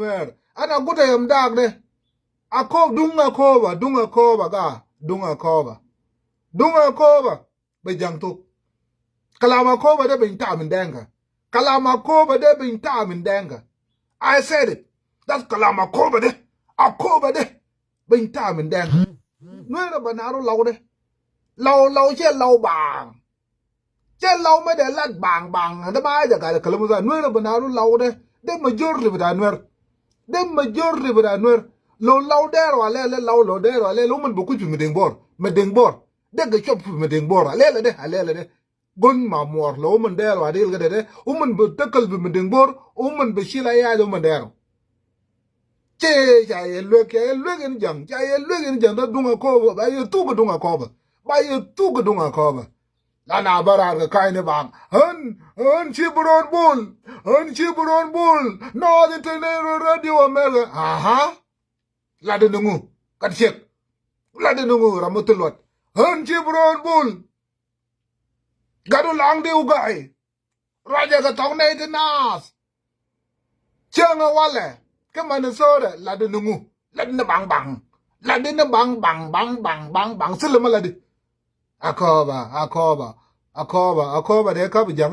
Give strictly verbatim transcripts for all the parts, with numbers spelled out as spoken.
Nuɛr. Ana gutɛ yɛm daak dɛ. Akop, duŋ Akoba, duŋ Akoba ga, duŋ Akoba. Duŋ Akoba bɛ jaŋ thuk. Kalam Akoba dɛ ben ta̱a̱ min Dɛŋkä. Kalam Akoba dɛ ben ta̱a̱ min Dɛŋkä. I said it. That's kalam Akoba dɛ. Akoba dɛ ben ta̱a̱ min Dɛŋkä. Nuɛr ɛ bɛ naaru law dɛ. Law, law cɛ law baaŋ. Cɛ law mɛ dee lat baŋ baŋ. Dee ma jɛ gat kɛ lɛ musa Nuɛr bɛ naaru law dɛ. Dee majority bɛ daa Nuɛr. Dee majority bɛ daa Nuɛr. Lo law dɛɛr wa lɛ lɛ law lo dɛɛr wa lɛ lɛ umin bɛ kuc pi mi deŋ bor. Mi deŋ bor. Dee gɛ cop pi mi deŋ bor. A lɛ lɛ dɛ, a lɛ lɛ dɛ. Gon ma muɔr lo umin dɛɛr wa dil kɛ dɛ dɛ. Umin bɛ tekɛl pi mi deŋ bor. Umin bɛ cil a yaaj umin dɛɛr. Cɛ ca yɛ luek, ca yɛ luek in jaŋ, ca yɛ luek in jaŋ, da duŋ Akoba, ba yɛ thuk duŋ Akoba, ba yɛ thuk duŋ Akoba. La na bä raar kɛ ka̱ny ni baŋ. Ɣän, ɣän ci bi ro̱o̱n bul, ɣän ci bi ro̱o̱n bul. North International Radio America. Aha. Lat ni ŋu? Kat ciek. Lat ni ŋu ram mi thil luɔt. Ɣän ci bi ro̱o̱n bul. Gat u laŋ di u ga̱a̱y. Ruacɛ kɛ thɔk nɛy ti naath. Cieŋ ɛ walɛ kä Minnesota, lat di ni ŋu? Lat di ni baŋ baŋ. Lat di ni baŋ baŋ baŋ baŋ baŋ baŋ. Thilɛ mi lat di. Akoba, Akoba, Akoba, Akoba dee kap jaŋ.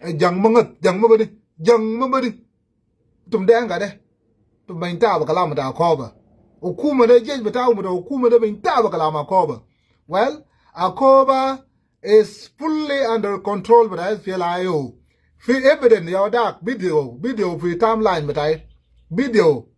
Ɛ jaŋ mi ŋäth, jaŋ mi bädi, jaŋ mi bädi. Tum dee ŋa̱t dɛ. Tum beny taap kalam ta Akoba. Hukuma dee jiec bi taap, hukuma dee beny taap kalam Akoba. Well, Akoba is fully under control bita S P L A I O. Fi evidence yɔ dak video, video fi timeline bita. Video.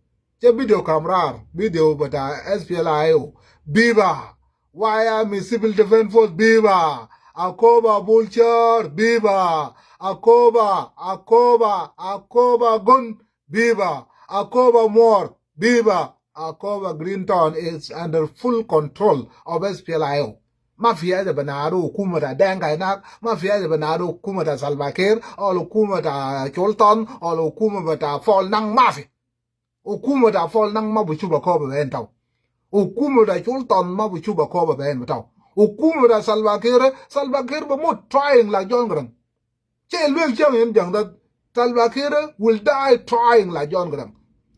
Cɛ video kam raar. Video bita S P L A I O. Biba. White Army, Civil Defense Force, biba. Akoba Vulture, biba. Akoba, Akoba, Akoba Gun, biba. Akoba Muɔr, biba. Akoba Green Town is under full control of S P L A I O. Ma fi haja bɛ naaru hukuma ta Dɛŋka inak, ma fi haja bɛ naaru hukuma ta Salva Kiir, wala hukuma ta Chol Thon, wala hukuma ta Paul Nang, ma fi. Hukuma ta Paul Nang ma bi cuba Akoba bɛ en tau. Hukuma ta Chol Thon ma bi cuba Akoba bɛ en tau. Hukuma ta Salva Kiir, Salva Kiir bi mut trying like John Garang. Cɛ luek cäŋ in jaŋ that Salva Kiir will die trying like John Garang.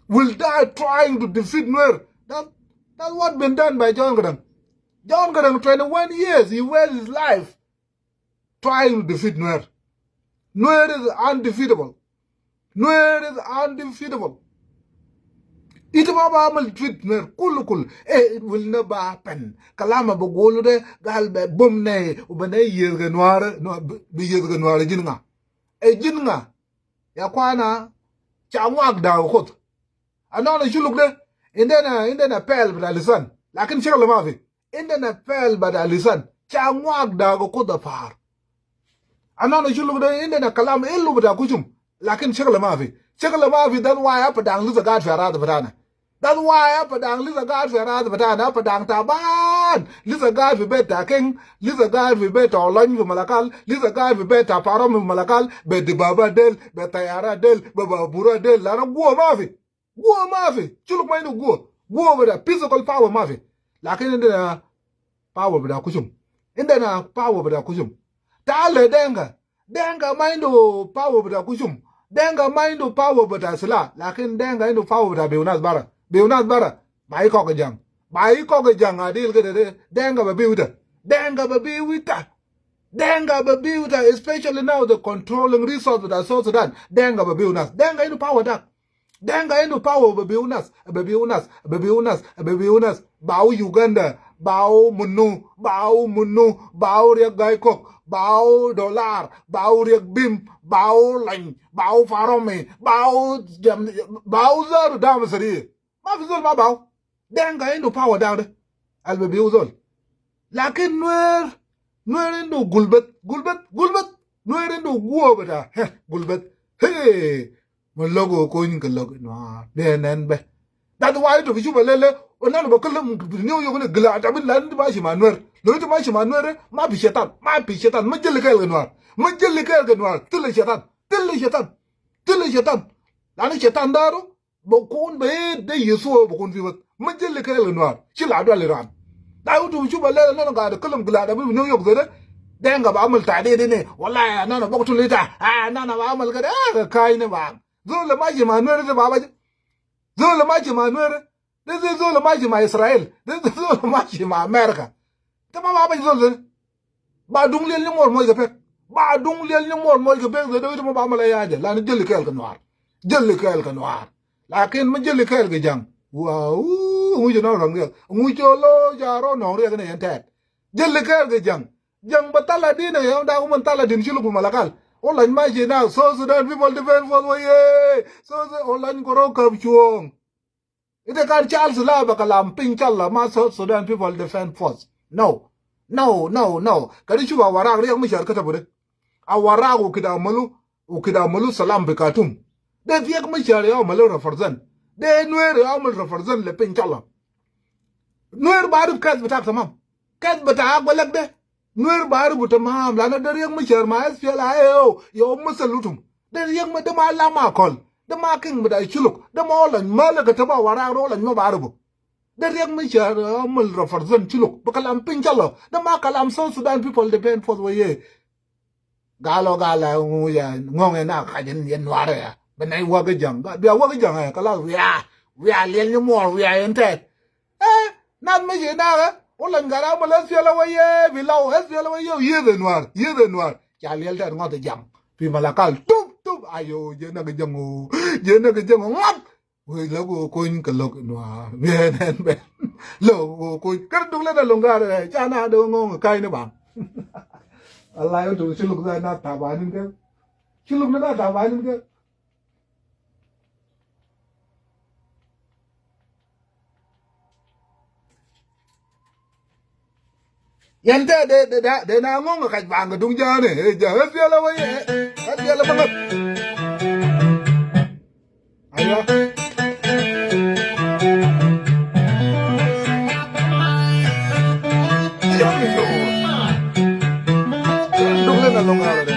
Will die trying to defeat Nuer. That, that's what been done by John Garang. John Garang, twenty-one years, he waste his life trying to defeat Nuer. Nuer is undefeatable. Nuer is undefeatable. It ma ba amal defeat Nuer. Kul, kul. Eh, it will never happen. Kalam ba gulu de, gal bɛ bum nɛ, u bɛ nɛ yeth kɛ Nuer, bi yeth kɛ Nuer jin ŋa. Eh, jin ŋa. Ya kwana, ca ŋuak dak Kuoth. Anɔnɔ culuk de, indena, indena pɛl bita lisan. Lakin shakal ma fi. Indena pɛl bita lisan. Ca ŋuak dak Kuoth a par. Anɔnɔ culuk de, indena kalam ilu bita kucum. Lakin shakal ma fi. Shakal ma fi, that's why Upper Dang lisa gat fi arat bitana. That's why Upper Dang lisa gat fi arat bitana. Upper Dang taban. Lisa gat fi bet ta Keng. Lisa gat fi bet ta Olony fi Malakal. Lisa gat fi bet ta Parom fi Malakal. Be dibaba del, be tayara del, be babura del. Lana guwa ma fi. Guwa ma fi. Culuk ma indu guwa. Guwa bita physical power ma fi. Lakin indena power bita kucum. Indena power bita kucum. Tale Denka. Denka ma indu power bita kucum. Denka ma indu power bita sila. Lakin Denka indu power bita biu nas bara. Biu nas bara. Ba ikɔk jaŋ. Ba ikɔk jaŋ adil kede de. Denka ba biu ita. Denka ba biu ita. Denka ba biu ita, especially now the controlling resource bita South Sudan. Denka ba biu nas. Denka indu power dak. Denka indu power bɛ biu nas, bɛ biu nas, bɛ biu nas, bɛ biu nas. Bau Uganda, bau munu, bau munu, bau Riek Gai Kok, bau dollar, bau Riek Bim, bau lany, bau faromi, bau jam, bau zaru dam sari. Ma fi zol ma bau. Denka indu power dak de. Al bɛ biu zol. Lakin Nuer, Nuer indu gulbet, gulbet, gulbet. Nuer indu guwa bita, he, gulbet. He, ma logo kony kɛ logo Nuer. Bɛ nɛn bɛ. That's why to bi cuba lele, o nanu ba kala mu New York ne gila ta bin la ni ma shi ma Nuer. Lo ni ma shi ma Nuer, ma fi shetan, ma fi shetan, ma jeli kɛɛl kɛ Nuer. Ma jeli kɛɛl kɛ Nuer. Tili shetan, tili shetan, tili shetan. Lani shetan daru, bɛ kun bɛ de Yesu bɛ kun fi bas. Ma jeli kɛɛl kɛ Nuer. Shi la dwali ran. Da yutu bi cuba lele nanu ga da kalam gila ta bin New York zede. Denka ba amal ta de de ne. Wallahi nanu ba kutuli ta. Ah, nanu ba amal kede. Ah, ka kai ne ba. Zol le ma shi ma Nuer de ba ba. Zol mashi ma Nuer. This is zol mashi ma Israel. This is zol mashi ma America. Te ma ba ba zol zol. Ba duŋ liɛl ni muɔl moc kɛ pek. Ba duŋ liɛl ni muɔl moc kɛ pek. Zol dee wi̱c ma ba ma la ya̱a̱ jɛ. Lan jeli kɛɛl kɛ Nuaar. Jeli kɛɛl kɛ Nuaar. Lakin mi jeli kɛɛl kɛ Ja̱ŋ. Wow, ŋuci nɔŋ rɔŋ riɛk. Ŋuci olo ca rɔ nɔŋ riɛk ni yɛn tɛɛt. Jeli kɛɛl kɛ Ja̱ŋ. Ja̱ŋ bɛ thala din ɛ yɔm dak wä mɛn thala din ci luk bi Malakal. Wä lany maci na South Sudan People Defense Force wä yee. South Sudan wä lany kɛ rɔ käp cuɔ̱ɔ̱ŋ. Ite kan Charles la bɛ kɛ lam piny cɔl la ma South Sudan People Defense Force. No. No, no, no. Kɛ di cuba warak riɛk mi cär kä tɛ buri. A warak wä kida malu. Wä kida malu salam bi Khartoum. De riɛk mi cär yɔ malu represent. De Nuer yɔ malu represent lɛ piny cɔl la. Nuer ba rip kɛth bi tak tamam. Kɛth bi tak a gwɛ lɛk de. Nuer ba rip bi tamam. Lana de riɛk mi cär ma S P L A A O. Yɔ mi salutum. De riɛk mi de ma lam a kɔl. De ma kiŋ mi da culuk. De ma ɔ lany ma lɛ kɛ te ba warak rɔ lany ma ba rip bi. De riɛk mi cär a mil represent culuk. Bi kalam piny cɔl lɔ. De ma kalam South Sudan People Defense Force wä yee. Gal ɔ gal ɛ ŋuŋ yɛ ŋɔŋ yɛ na kac yɛn yɛn Nuaar ɛ. Bɛ nɛy wäk i̱ Ja̱ŋ. Bia wäk i̱ Ja̱ŋ ɛ kɛ la wiaa. Wiaa liɛl ni muɔɔr wiaa yɛn tɛt. Ɛ nath mi ci naak ɛ wä lɔny gat ram ɛ lɛ thiɛl ɛ wä yee bi law ɛ thiɛl ɛ wä yee yieth ɛ Nuaar yieth ɛ Nuaar. Ca liɛl tɛt ŋɔth ɛ Ja̱ŋ. Pi Malakal tup tup ayo jiɛ näk i̱ Ja̱ŋ o. Jiɛ näk i̱ Ja̱ŋ o ŋɔth. Wec lä kɛ kony kɛ lo̱k Nuaar biɛn ɛn bɛ. Lo̱k kɛ kony kɛ duk lɛ na lo̱ŋ gaar ɛ ca na dee ŋo̱o̱ŋ ka̱ny ni baŋ. Ala yɔ tuk ci luk dhɛ na tabanin kɛ. Ci luk ni na tabanin kɛ. Yɛn tɛ de de de de na ŋoŋ kac baŋ kɛ duŋ jääni ɛ jääni ɛ piɛlɛ wä yɛ ɛ piɛlɛ bä ŋäp. Aywa. Duŋ lɛ na loŋ ŋa̱rä dɛ.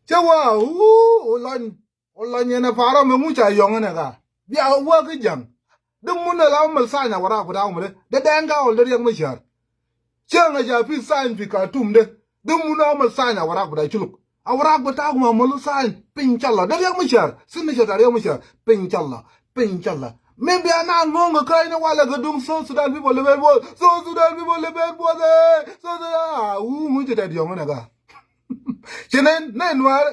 Cɛ wa wuu wä lɔny. Wä lɔny yɛn ɛ pa̱a̱r ɔmɛ ŋuc ca yɔŋ ɛn ɛ ka bia wäk i̱ Ja̱ŋ. Di mun ɛ la wä mɛl tha̱a̱ny a warak bi ta̱a̱ wä mɛ dee dee dɛŋ ka ɣɔl dee riɛk mi cär. Cäŋ ɛ ca pi̱th tha̱a̱ny pi Khartoum dee di mun ɛ wä mɛl tha̱a̱ny a warak bi ta̱a̱ culuk. A warak bi ta̱a̱ wä mɛ mɛl tha̱a̱ny piny cɔl la dee riɛk mi cär thi̱n ni cɛ ta̱a̱ riɛk mi cär piny cɔl la piny cɔl la. Mi bia na ŋo̱o̱ŋ kɛ käc ni walɛ kɛ duŋ South Sudan People Liberation Force South Sudan People Liberation Force ɛ South Sudan a wuu ŋuc cɛ tɛt yɔŋ ɛn ɛ ka. Ci nɛ nɛ Nuaar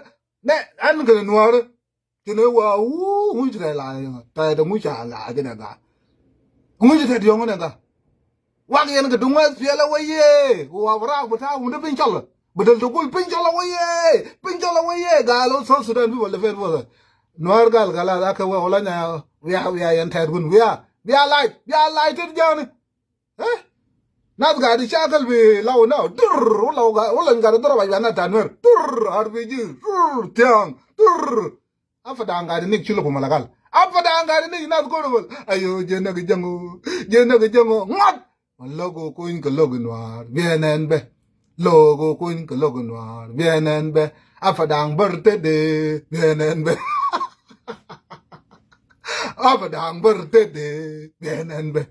nɛ ɛn kɛnɛ Nuaar. Ci nɛ wa wuu ŋuc tɛ la tɛ tɛ ŋuc ca la jɛ nɛ ga. Ŋuc tɛ diɔŋ nɛ ga. Wak yɛn kɛ duŋ wɛ piɛlɛ wä yee wa rak bi ta̱a̱ wundä piny cɔlä. Bi däl ti gul piny cɔlä wä yee piny cɔlä wä yee gal wä South Sudan People Defense Force. Nuaar gal gal a kɛ wä wä la nya wia wia yɛn tɛt wun wia bia lac bia lac tet jani. Ɛ nath gat i̱ cakɛl bi law na dur wä law gat wä lɔny gat i̱ dhɔr ɔ ba yuan na ta Nuɛr dur ar bi ji̱ dur thia̱a̱ŋ dur. Apa da̱a̱ŋ gat i̱ nik ci lop ɔ Malakal apa da̱a̱ŋ gat i̱ nik nath ko̱r ɔ bäl. Ayo jiɛ näk i̱ jäŋ ɔ jiɛ näk i̱ jäŋ ɔ ŋɔth. Mɛ lo̱k ɔ kony kɛ lo̱k i̱ Nuaar biɛn ɛn bɛ. Lo̱k ɔ kony kɛ lo̱k i̱ Nuaar biɛn ɛn bɛ. Apa da̱a̱ŋ bär tetdɛ biɛn ɛn bɛ. Apa da̱a̱ŋ bär tetdɛ biɛn ɛn bɛ.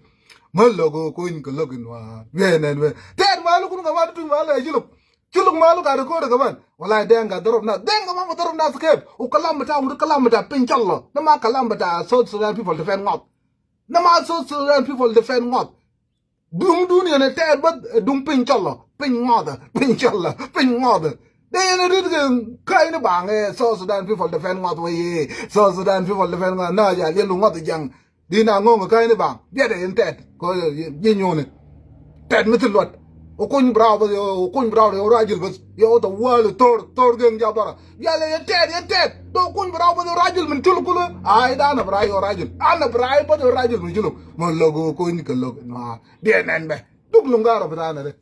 Mä lo̱k ɔ kony kɛ lo̱k i̱ Nuaar biɛn ɛn bɛ. Tɛɛt malä kun kɛ mat tuny malä ɛ ci lop. Ci lop malä gat i̱ ko̱r ɛ kɛ bän. Walay dɛŋ gat dhɔrɔp nath dɛŋ kɛ mam kɛ dhɔrɔp nath kɛɛp. Ɔ kalam bɛ ta̱a̱ wut kalam bɛ ta̱a̱ piny cɔl lɔ nɛ ma kalam bɛ ta̱a̱ South Sudan People Defense ŋɔth. Nɛ ma South Sudan People Defense ŋɔth. Duŋ dun yɛn ɛ tɛɛr bä duŋ piny cɔlɔ piny ŋɔthɛ piny cɔlɔ piny ŋɔthɛ. Dee yɛn ɛ rit kɛ ka̱cni baŋ ɛ South Sudan People Defense ŋɔth wä yee South Sudan People Defense ŋɔth na ja liɛl ŋɔth jaŋ. Di na ŋo̱ŋ ka̱cni baŋ biɛt ɛ yɛn tɛɛt kɔ ji̱ nyuuni. Tɛɛt mi thi luɔt. Ɔ kuny bi raw bä ɔ kuny bi raw ɔ rajil bä. Yɛ ɔ tɔ wäl thor thor geŋ ja bɔrɔ. Yalɛ yɛ tɛɛt yɛ tɛɛt dee ɔ kuny bi raw bä ɔ rajil min cul kulä. Ay da na bi raw ɔ rajil an na bi raw bä ɔ rajil min cul. Mɛ lo̱k ɔ kuny kɛ lo̱k nuaar. Biɛ nɛn bɛ duk luŋ garɔ bi ta̱a̱ nɛ dee.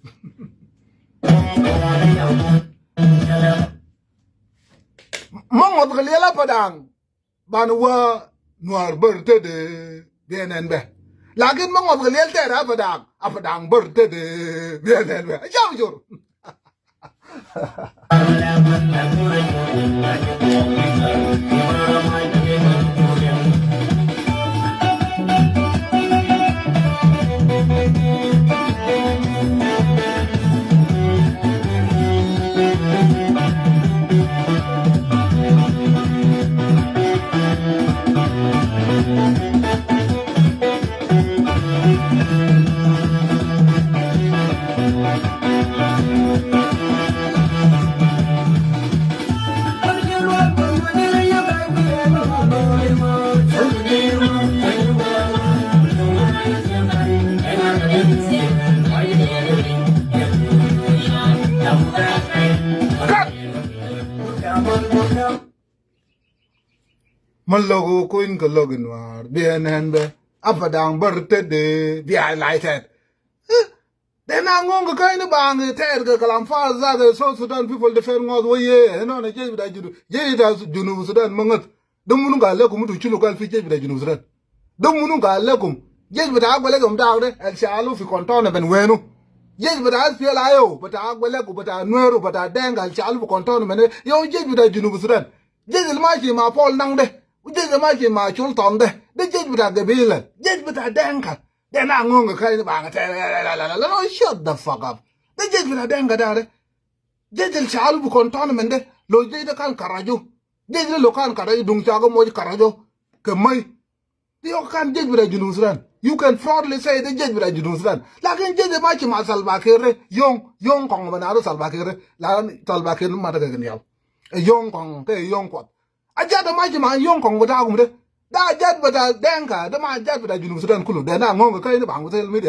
Mɔ ŋɔth kɛ liɛl Apadaŋ. Ban wä Nuäär bär tetdɛ biɛ nɛn bɛ. Lakin mɛ ŋɔth kɛ liɛl tɛɛr Apadaŋ, Apadaŋ bär tetdɛ biɛ nɛn bɛ. Cam jor. Mɛ lo̱k kuny kɛ lo̱k in Nuäär biɛ nɛn bɛ. Apadaŋ bär tetdɛ biɛ highlighted. Dee na ŋo̱o̱ŋ kɛ kɛn ni baŋ tɛɛr kɛ kalam far za kɛ South Sudan People Defense ŋɔth wä yee. Ɛnɔnɛ jiec bita Junub, jiec bita Junub Sudan mɛ ŋäth. Dämunu gaa lɛkum tu ci local fi jiec bita Junub Sudan. Dämunu gaa lɛkum. Jiec bita Agwelek yom daak de, al shalu fi cantonment wenu. Jiec bita S P L A I O, bita Agwelek, bita Nuer, bita Deng, al shalu fi cantonment. Yom jiec bita Junub Sudan. Jiec il mashi ma Paul Nang de. Jiec il mashi ma Chulton de. De jiec bita gabila. Jiec bita Denka. Dee na ŋo̱o̱ŋ kɛ kɛn ni baŋ tɛɛr. No, shut the fuck up. De jiec bita Denka daak de. Jiec il shalu fi cantonment de. Lo jiec de kan karaju. Jiec de lo kan karaju duŋ cakɛ moc karaju. Kɛ mäc. Ti yɔk kan jiec bita Junub Sudan. You can proudly say de jiec bita Junub Sudan. Lakin jiec de mashi ma Salva Kiir de. Yɔ̱ŋ, yɔ̱ŋ kɔŋ bɛ na ru Salva Kiir de. La Salva Kiir ni ma tekɛ kɛ nial. Ɛ yɔ̱ŋ kɔŋ, kɛ yɔ̱ŋ kuɔth. A jat de mashi ma yɔ̱ŋ kɔŋ bita kum de. Da jat bita Denka, de ma jat bita Junub Sudan kulu. Dee na ŋo̱o̱ŋ kɛ kɛn ni baŋ social media.